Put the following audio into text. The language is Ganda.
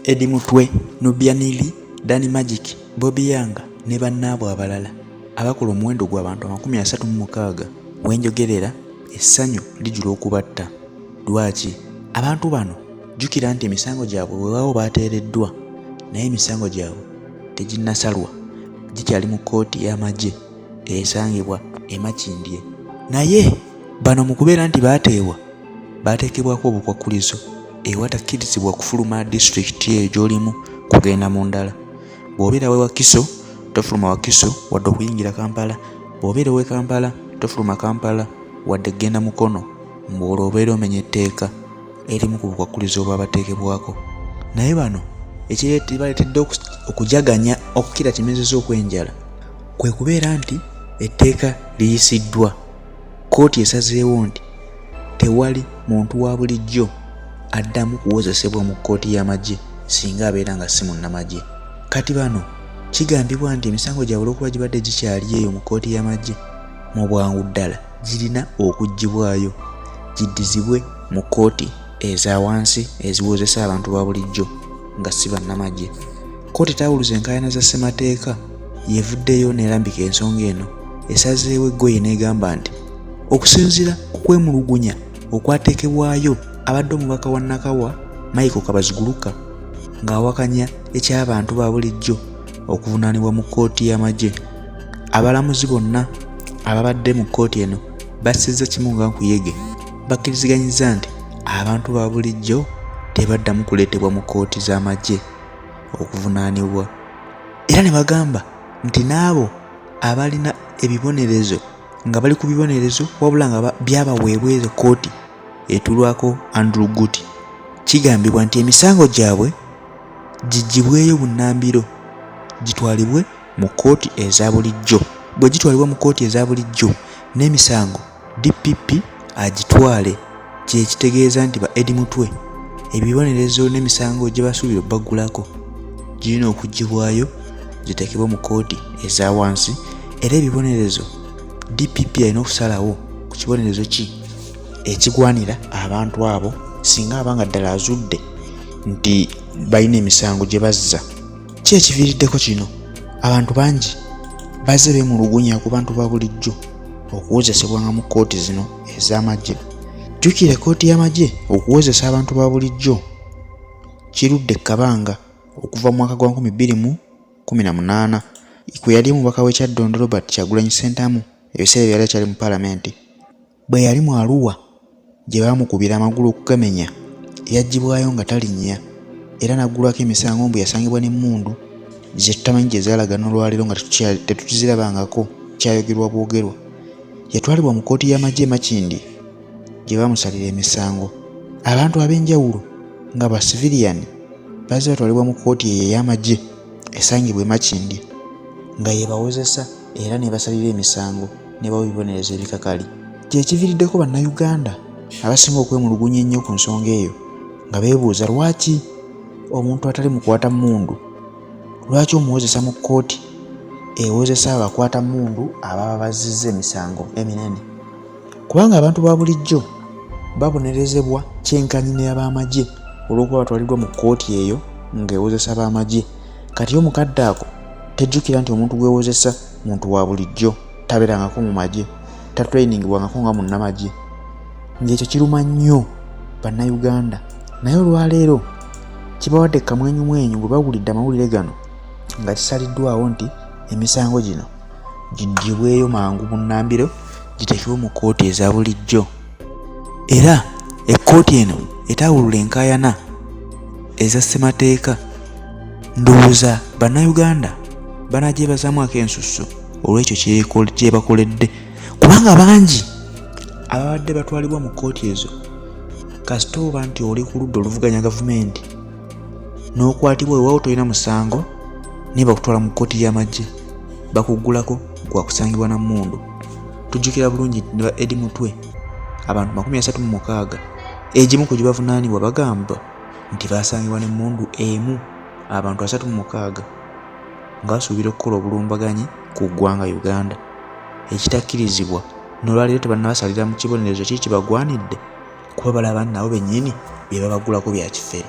Eddie Mutwe, Nubian Li, Danny Magic, Bobi Young ne bannaabwe abalala abakola omuwendo gw'abantu 36 wenjogerera essanyu lijula okubatta. Lwaki? Abantu bano jjukira nti emisango gyabwe weewaawo baateereddwa naye emisango gyabwe teginnasalwa gikyali mu kkooti y'amagye esangibwa e Makindye. Naye bano mu kubeera nti baateebwa baateekebwako obukwakkulizo ewatakkirizibwa kufuluma disitulikiti eyo gy'olimu kugenda mu ndala. Bw'obeera w'e Wakiso tofuluma Wakiso wadde okuyingira Kampala, bw'obeera ow'e Kampala tofuluma Kampala wadde kugenda Mukono mbu olwo obeera omenya etteeka erimu ku bukwakkulizo obwabateekebwako. Naye bano ekibaleetedde okujaganya okukira kimezeza okw'enjala kwe kubeera nti etteeka liyisiddwa. Kkooti esazeewo nti tewali muntu wa bulijjo addamu kuwozesebwa mu kkooti y'amagye singa abeera nga si munnamagye. Kati bano kigambibwa nti emisango gyabwe olw'okuba gibadde gikyali eyo mu kkooti y'amagye mu bwangu ddala girina okuggyibwayo giddizibwe mu kkooti eza wansi eziwozesa abantu ba bulijjo nga si bannamagye. Kkooti etaawuluza enkaayana za ssemateeka y'evuddeyo n'erambika ensonga eno esazeewo eggoye n'egamba nti okusinziira ku kwemulugunya okwateekebwayo abadde omubaka wa Nakawa Michael Kabaziguruka ng'awakanya eky'abantu ba bulijjo okuvunaanibwa mu kkooti y'amagye. Abalamuzi bonna ababadde mu kkooti eno bassizza kimu nga nkuyege bakkiriziganyizza nti abantu ba bulijjo tebaddamu kuleetebwa mu kkooti z'amagye okuvunaanibwa era ne bagamba nti n'abo abalina ebibonerezo nga bali ku bibonerezo wabula nga byabaweebwa ezo kkooti etuulwako Andrew Gutti kigambibwa nti emisango gyabwe giggyibweyo bunnambiro gitwalibwe mu kkooti eza bulijjo. Bwe gitwalibwa mu kkooti eza bulijjo n'emisango DPP agitwale kye kitegeeza nti ba Eddie Mutwe ebibonerezo n'emisango gye basuubira obbaggulako girina okuggyibwayo giteekebwe mu kkooti eza wansi era ebibonerezo DPP alina okusalawo ku kibonerezo ki ekigwanira abantu abo singa aba nga ddala azudde nti balina emisango gye bazza. Ki ekiviiriddeko kino? Abantu bangi bazze beemulugunya ku bantu ba bulijjo okuwozesebwanga mu kkooti zino ez'amagye. Jjukira ekkooti y'amagye okuwozesa abantu ba bulijjo kirudde kabanga okuva mu mwaka gwa 2018 kwe yali omubaka w'e Kyaddondo Robert Kyagulanyi Ssentamu ebiseera ebyo yali akyali mu palamenti. Bwe yali mu Arua gye baamukubira amagulu okugamenya, yaggyibwayo nga talinnya era n'aggulwako emisango mbu yasangibwa n'emmundu ze tutamanyi gye zaalaga n'olwaleero nga tetukizirabangako kyayogerwa bwogerwa. Yatwalibwa mu kkooti y'amagye e Makindye gye baamusalira emisango. Abantu ab'enjawulo nga ba siviriyani bazze batwalibwa mu kkooti eyo ey'amagye esangibwa e Makindye nga y'ebawozesa era n'ebasalira emisango n'ebawa ebibonerezo ebikakali. Kye kiviiriddeko Bannayuganda abasinga okwemulugunya ennyo ku nsonga eyo nga beebuuza lwaki omuntu atali mukwata mmundu lwaki omuwozesa mu kkooti ewozesa abakwata mmundu ababa bazzizza emisango eminene kubanga abantu ba bulijjo babonerezebwa kyenkanyi n'abamagye olw'okuba batwaliddwa mu kkooti eyo ng'ewozesa b'amagye kati omukadde ako tejjukira nti omuntu gw'ewozesa muntu wa bulijjo tabeerangako mu magye tatrainingibwangako nga munnamagye ng'ekyo kiruma nnyo bannayuganda naye olwaleero kibawadde kamwenyumwenyu bwe bawulidde amawulire gano nga kisaliddwawo nti emisango gino giggyibweyo mangu bunnambiro giteekebwe mu kkooti eza bulijjo era ekkooti eno etaawulula enkaayana eza ssemateeka ndowooza bannayuganda banagyebazaamu ak'ensusso olw'ekyo kyebakoledde kubanga bangi ababadde batwalibwa mu kkooti ezo kasita oba nti oli ku ludda oluvuganya gavumenti n'okwatibwa wewawo tolina musango naye bakutwala mu kkooti y'amagye bakuggulako gwakusangibwa na mmundu tujjukira bulungi nti ne ba Eddie Mutwe abantu 36 egimu ku gibavunaanibwa bagamba nti baasangibwa n'emmundu emu abantu 36 nga basuubira okukola obulumbaganyi ku ggwanga Uganda ekitakkirizibwa n'olwaleero tebannabasalira mu kibonerezo ki kibagwanidde kuba balaba nabo bennyini bye babagulako bya kifere.